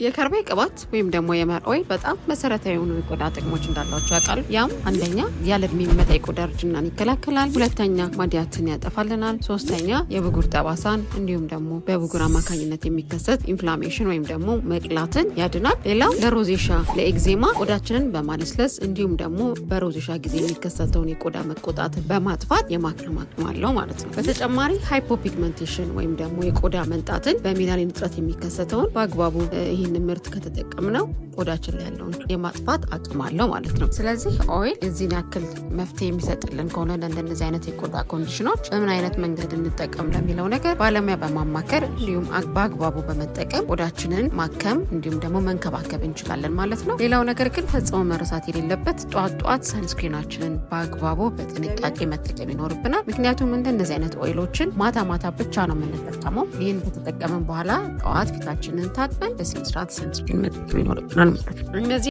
የከርቤ ቅባት ወይም ደግሞ የ myrrh oil በጣም መሰረታዊ የሆኑ የቆዳ ጥቅሞች እንዳሏቸው ያውቃሉ። ያም አንደኛ ያለ እድሜ የሚመጣ የቆዳ እርጅናን ይከላከላል። ሁለተኛ ማዲያትን ያጠፋልናል። ሶስተኛ የብጉር ጠባሳን እንዲሁም ደግሞ በብጉር አማካኝነት የሚከሰት inflammation ወይም ደግሞ መቅላትን ያድናል። ሌላው ለ rosacea፣ ለ eczema ቆዳችንን በማለስለስ እንዲሁም ደግሞ በ rosacea ጊዜ የሚከሰተውን የቆዳ መቆጣትን በማጥፋት የማከም አቅም አለው ማለት ነው። በተጨማሪ hypopigmentation ወይም ደግሞ የቆዳ መንጣትን በሜላኒን እጥረት የሚከሰተውን በአግባቡ ይህንን ምርት ከተጠቀምነው ቆዳችን ላይ ያለውን የማጥፋት አቅም አለው ማለት ነው። ስለዚህ oil የዚህን ያክል መፍትሄ የሚሰጥልን ከሆነ ለእንደነዚህ አይነት የቆዳ condition ኦች በምን አይነት መንገድ እንጠቀም ለሚለው ነገር ባለሙያ በማማከር እንዲሁም በአግባቡ በመጠቀም ቆዳችንን ማከም እንዲሁም ደግሞ መንከባከብ እንችላለን ማለት ነው። ሌላው ነገር ግን ፈጽሞ መረሳት የሌለበት ጧት ጧት sunscreen ኣችንን በአግባቡ በጥንቃቄ መጠቀም ይኖርብናል። ምክንያቱም እንደነዚህ አይነት oil ኦችን ማታ ማታ ብቻ ነው የምንጠቀመው። ይህን ከተጠቀምን በኋላ ጠዋት ፊታችንን ታጥበን በስነስርዓት sunscreen መጠቀም ይኖርብናል ማለት ነው። እነዚህ